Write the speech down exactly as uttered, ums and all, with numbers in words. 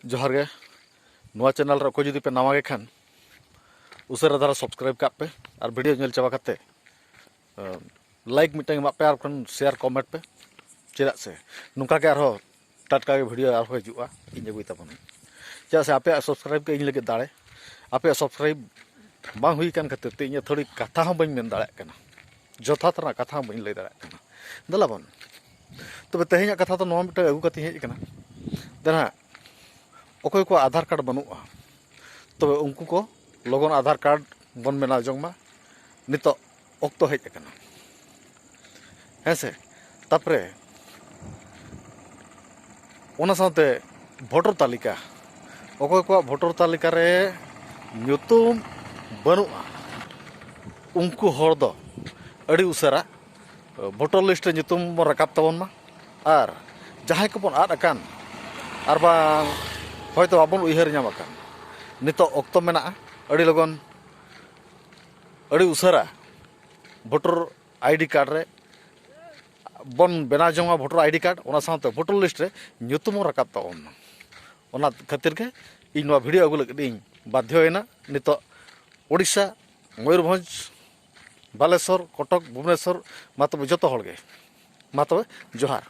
ᱡᱚᱦᱟᱨ ᱜᱮ᱾ ᱱᱚᱣᱟ ᱪᱮᱱᱮᱞ ᱨᱮ ᱚᱠᱚᱭ ᱡᱩᱫᱤ ᱯᱮ ᱱᱟᱣᱟ ᱜᱮ ᱠᱷᱟᱱ, ᱩᱥᱟᱹᱨᱟ ᱫᱷᱟᱨᱟ ᱥᱟᱵᱥᱠᱨᱟᱭᱤᱵ ᱠᱟᱜ ᱯᱮ ᱟᱨ ᱵᱷᱤᱰᱤᱭᱳ ᱧᱮᱞ ᱪᱟᱵᱟ ᱠᱟᱛᱮ ᱞᱟᱭᱤᱠ ᱢᱤᱫᱴᱟᱝ ᱮᱢᱟᱜ ᱯᱮ ᱟᱨ ᱠᱷᱟᱱ ᱥᱮᱭᱟᱨ ᱠᱚᱢᱮᱱᱴ ᱯᱮ᱾ ᱪᱮᱫᱟᱜ ᱥᱮ ᱱᱚᱝᱠᱟ ᱜᱮ ᱟᱨᱦᱚᱸ ᱴᱟᱴᱠᱟ ᱜᱮ ᱵᱷᱤᱰᱤᱭᱳ ᱟᱨᱦᱚᱸ ᱦᱤᱡᱩᱜᱼᱟ, ᱤᱧ ᱟᱹᱜᱩᱭ ᱛᱟᱵᱚᱱᱟ᱾ ᱪᱮᱫᱟᱜ ᱥᱮ ᱟᱯᱮᱭᱟᱜ ᱥᱟᱵᱥᱠᱨᱟᱭᱤᱵ ᱜᱮ ᱤᱧ ᱞᱟᱹᱜᱤᱫ ᱫᱟᱲᱮ᱾ ᱟᱯᱮᱭᱟᱜ ᱥᱟᱵᱥᱠᱨᱟᱭᱤᱵ ᱵᱟᱝ ᱦᱩᱭ ᱟᱠᱟᱱ ᱠᱷᱟᱹᱛᱤᱨ ᱛᱮ ᱤᱧ ᱟᱹᱛᱷᱟᱹᱲᱤ ᱠᱟᱛᱷᱟ ᱦᱚᱸ ᱵᱟᱹᱧ ᱢᱮᱱ ᱫᱟᱲᱮᱭᱟᱜ ᱠᱟᱱᱟ, ᱡᱚᱛᱷᱟᱛ ᱨᱮᱱᱟᱜ ᱠᱟᱛᱷᱟ ᱦᱚᱸ ᱵᱟᱹᱧ ᱞᱟᱹᱭ ᱫᱟᱲᱮᱭᱟᱜ ᱠᱟᱱᱟ᱾ ᱫᱮᱞᱟ ᱵᱚᱱ, ᱛᱚᱵᱮ ᱛᱮᱦᱮᱧᱟᱜ ᱠᱟᱛᱷᱟ ᱫᱚ ᱱᱚᱣᱟ ᱢᱤᱫᱴᱟᱝ ᱟᱹᱜᱩ ᱠᱟᱛᱮᱧ ᱦᱮᱡ ᱟᱠᱟᱱᱟ᱾ ᱫᱮᱞᱟ ᱦᱟᱸᱜ, ᱚᱠᱚᱭ ᱠᱚᱣᱟᱜ ᱟᱫᱷᱟᱨ ᱠᱟᱨᱰ ᱵᱟᱹᱱᱩᱜᱼᱟ, ᱛᱚᱵᱮ ᱩᱱᱠᱩ ᱠᱚ ᱞᱚᱜᱚᱱ ᱟᱫᱷᱟᱨ ᱠᱟᱨᱰ ᱵᱚᱱ ᱵᱮᱱᱟᱣ ᱡᱚᱝ ᱢᱟ᱾ ᱱᱤᱛᱚᱜ ᱚᱠᱛᱚ ᱦᱮᱡ ᱟᱠᱟᱱᱟ, ᱦᱮᱸ ᱥᱮ? ᱛᱟᱨᱯᱚᱨᱮ ᱚᱱᱟ ᱥᱟᱶᱛᱮ ᱵᱷᱳᱴᱟᱨ ᱛᱟᱹᱞᱤᱠᱟ, ᱚᱠᱚᱭ ᱠᱚᱣᱟᱜ ᱵᱷᱳᱴᱟᱨ ᱛᱟᱹᱞᱤᱠᱟ ᱨᱮ ᱧᱩᱛᱩᱢ ᱵᱟᱹᱱᱩᱜᱼᱟ, ᱩᱱᱠᱩ ᱦᱚᱲ ᱫᱚ ᱟᱹᱰᱤ ᱩᱥᱟᱹᱨᱟ ᱵᱷᱳᱴᱟᱨ ᱞᱤᱥᱴ ᱨᱮ ᱧᱩᱛᱩᱢ ᱵᱚᱱ ᱨᱟᱠᱟᱵ ᱛᱟᱵᱚᱱ ᱢᱟ᱾ ᱟᱨ ᱡᱟᱦᱟᱸᱭ ᱠᱚᱵᱚᱱ ᱟᱫ ᱟᱠᱟᱱ, ᱟᱨ ᱵᱟᱝ ᱦᱚᱭᱛᱳ ᱵᱟᱵᱚᱱ ᱩᱭᱦᱟᱹᱨ ᱧᱟᱢ ᱟᱠᱟᱱ, ᱱᱤᱛᱚᱜ ᱚᱠᱛᱚ ᱢᱮᱱᱟᱜᱼᱟ ᱟᱹᱰᱤ ᱞᱚᱜᱚᱱ, ᱟᱹᱰᱤ ᱩᱥᱟᱹᱨᱟ ᱵᱷᱳᱴᱟᱨ ᱟᱭᱰᱤ ᱠᱟᱨᱰ ᱨᱮ ᱵᱚᱱ ᱵᱮᱱᱟᱣ ᱡᱚᱝᱟ ᱵᱷᱳᱴᱟᱨ ᱟᱭᱰᱤ ᱠᱟᱨᱰ, ᱚᱱᱟ ᱥᱟᱶᱛᱮ ᱵᱷᱳᱴᱟᱨ ᱞᱤᱥᱴ ᱨᱮ ᱧᱩᱛᱩᱢ ᱦᱚᱸ ᱨᱟᱠᱟᱵ ᱛᱟᱵᱚᱱ ᱢᱟ᱾ ᱚᱱᱟ ᱠᱷᱟᱹᱛᱤᱨ ᱜᱮ ᱤᱧ ᱱᱚᱣᱟ ᱵᱷᱤᱰᱤᱭᱳ ᱟᱹᱜᱩ ᱞᱟᱹᱜᱤᱫ ᱤᱧ ᱵᱟᱫᱽᱫᱷᱚᱭᱮᱱᱟ᱾ ᱱᱤᱛᱚᱜ ᱳᱰᱤᱥᱟ, ᱢᱚᱭᱩᱨᱵᱷᱚᱸᱡᱽ, ᱵᱟᱞᱮᱥᱚᱨ, ᱠᱚᱴᱚᱠ, ᱵᱷᱩᱵᱽᱱᱮᱥᱚᱨ, ᱢᱟ ᱛᱚᱵᱮ ᱡᱚᱛᱚ ᱦᱚᱲ ᱜᱮ, ᱢᱟ ᱛᱚᱵᱮ ᱡᱚᱦᱟᱨ᱾